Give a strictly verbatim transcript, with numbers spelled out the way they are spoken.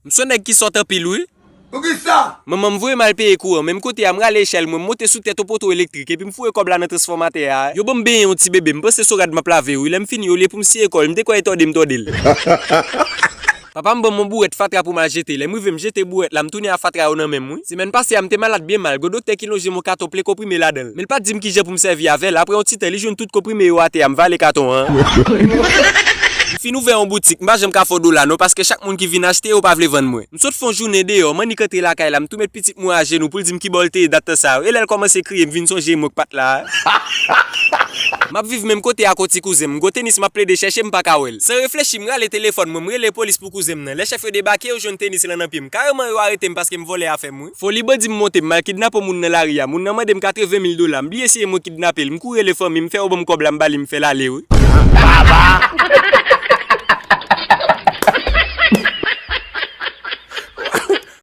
M se yon nèg ki sòt anpil, wi. Poukisa? Manman m voye m al peye kouran, menm kote a m rale echèl mwen, m monte sou tèt yon poto elektrik, epi m foure kòb la nan transfòmatè a. Yo ban m benyen yon ti bebe, m panse se yon rad m ap lave, wi. Lè m fini, olye pou m siye kò l, m te kwè e tòde m tòde l. Papa m ban m yon bourèt fatra pou m al jete. Lè m rive, m jete bourèt la, m tounen a fatra yo nan men m, wi. Semèn pase a, m te malad byen mal. Gon doktè ki lonje m yon katon plen konprime ladan l. Men l pa t di m kijan pou m sèvi avè l. Apre yon ti tan, li jwenn tout konprime yo atè a, m vale katon an. M fin ouvè yon boutik, m pa janm ka fè yon dola non, paske chak moun ki vin achte, yo pa vle vann mwen. M sot fè yon jounen deyò, m annik antre lakay la, m tou met pitit mwen ajenou pou l di m kibò l te ye dat tan sa yo. E lè l kòmanse kriye, m vin sonje e mwen k pa t la a. M ap viv menm kote ak yon ti kouzen m. Gon tenis m ap plede chèche, m pa ka wè l. San reflechi, m rale telefòn mwen, m rele polis pou kouzen m nan. Lè chèf yo debake, yo jwenn tenis lan nan pye m. Kareman, yo arete m paske m vòlè afè m, wi. Foli bandi m monte, m al kidnape yon moun nan lari a. Moun nan mande m katreven mil dola. M bliye si e mwen k kidnape l. M kouri rele fanmi m, fè yo ban m kòb la, m ba li, m fè l ale, wi.